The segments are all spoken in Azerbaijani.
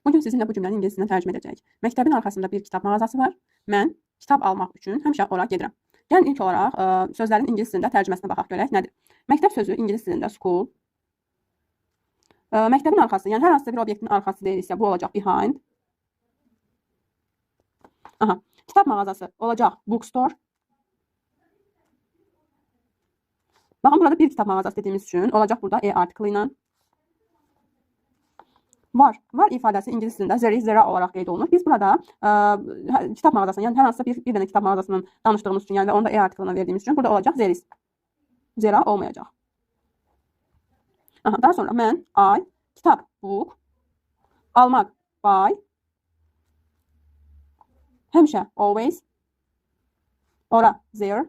Bugün sizinlə bu cümləni ingilis dilinə tərcümə edəcəyik. Məktəbin arxasında bir kitab mağazası var. Mən kitab almaq üçün həmişə ora gedirəm. Gəlin ilk olaraq sözlərin ingilis dilində tərcüməsinə baxaq görək nədir. Məktəb sözü ingilis dilində school. Məktəbin arxası, yəni hər hansısa bir obyektin arxası deyilsə, bu olacaq behind. Aha. Kitab mağazası olacaq bookstore. Baxın, burada bir kitab mağazası dediyimiz üçün olacaq burada e artiklı ilə. Var. Var ifadəsi ingilis dilində there is, there are olaraq qeyd olunur. Biz burada kitab mağazasının, yəni hər hansısa bir dənə kitab mağazasının danışdığımız üçün, yəni və onu da e artiklına verdiyimiz üçün burada olacaq there is. There are olmayacaq. Aha, daha sonra mən, I, kitab, book, almaq, buy, həmişə, always, ora, there,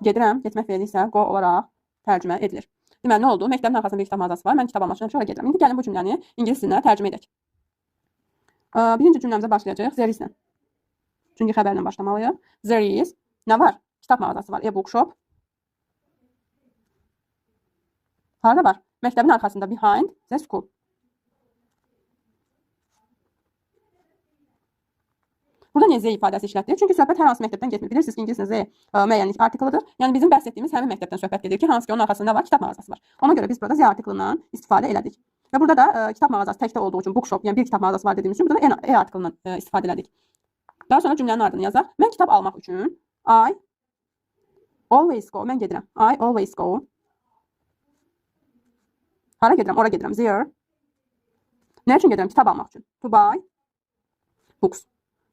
gedirəm, getmək feili isə go olaraq tərcümə edilir. Deməli, nə oldu? Məktəbin arxasında bir kitab mağazası var. Mən kitab almaq üçün həmişə ora gedirəm. İndi gəlin bu cümləni ingilis dilinə tərcümə edək. Birinci cümləmizə başlayacağıq there is-lə. Çünki xəbərlə başlamalıyıq. There is. Nə var? Kitab mağazası var. A bookshop. Harada var? Məktəbin arxasında behind the school. Burada niyə Z ifadəsi işlətdik? Çünki söhbət hər hansı məktəbdən getmir. Bilirsiniz ki, ingilis dilində Z müəyyənlik artiklıdır. Yəni bizim bəhs etdiyimiz həmin məktəbdən söhbət gedir ki, hansı ki onun arxasında nə var? Kitab mağazası var. Ona görə biz burada Z artiklından istifadə elədik. Və burada da kitab mağazası təkdə olduğu üçün bookshop, yəni bir kitab mağazası var dediyimiz üçün burada da E artiklından istifadə elədik. Daha sonra cümlənin ardını yazaq. Mən kitab almaq üçün I always go. Mən gedirəm. I always go. Hara gedirəm? Ora gedirəm. There. Nə üçün gedirəm? Kitab almaq üçün. To buy books.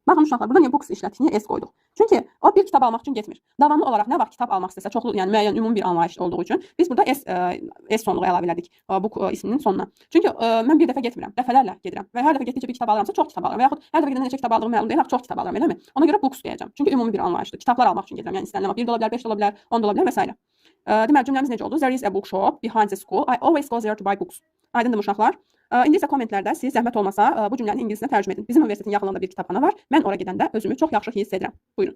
Baxın uşaqlar, burada niyə books işlətdik, niyə S qoyduq? Çünki o bir kitab almaq üçün getmir. Davamlı olaraq nə vaxt kitab almaq istəsə, çoxlu, yəni müəyyən ümumi bir anlayış olduğu üçün biz burada S sonluğu əlavə elədik book isminin sonuna. Çünki mən bir dəfə getmirəm, dəfələrlə gedirəm və hər dəfə getdikcə bir kitab alıramsa çox kitab alıram və yaxud hər dəfə gedəndə neçə kitab aldığım məlum deyil, çox kitab alıram, eləmi? Ona görə books deyəcəm. Çünki ümumi bir anlayışdır. Kitablar almaq üçün gedirəm. Yəni istənilən vaxt 1 də ola bilər, 5 də ola bilər, 10 da ola bilər və s. Deməli cümləmiz necə oldu? There is a bookshop behind the school. I always go there to buy books. Aydındır uşaqlar? İndi isə kommentlərdə siz zəhmət olmasa bu cümləni ingilis dilinə tərcümə edin. Bizim universitetin yaxınlığında bir kitabxana var. Mən ora gedəndə özümü çox yaxşı hiss edirəm. Buyurun.